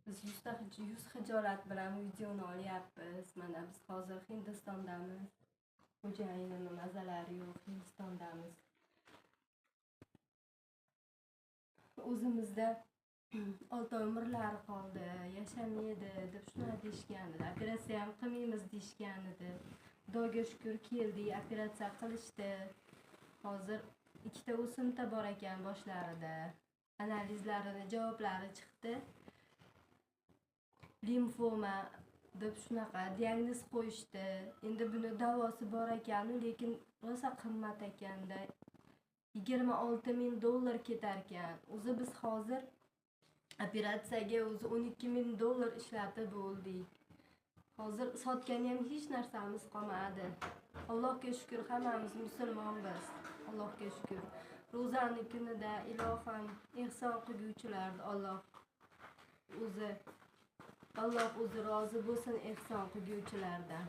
Biz yuz xijolat bilan videoni olyapmiz. Mana biz hozir Hindistondamiz. Xo'jayinimni mazalari yo'q, Hindistondamiz. O'zimizda 6 oy umrlari qoldi, yashamaydi deb shunaqa deyishgan edi. Operatsiya ham qilmaymiz deyishgan edi. Xudoga shukur keldik, operatsiya qilishdi. Hozir 2 o'simta bor ekan boshlarida. Analizlarini javoblari chiqdi. Limfoma deb shunaqa diagnoz qo'yishdi. Endi buni davosi bor ekan, lekin rosa qimmat ekanda. 26 000 dollar ketar ekan. O'zi biz hozir operatsiyaga o'zi 12 000 dollar ishlatib bo'ldik. Hozir sotgani ham hech narsamiz qolmadi. Allohga shukr, hammamiz musulmonmiz. Allohga shukr. Ro'zani kunida ilohim ehson qilguvchilarni Alloh o'zi rozi bo'lsin ehson qilguvchilardan.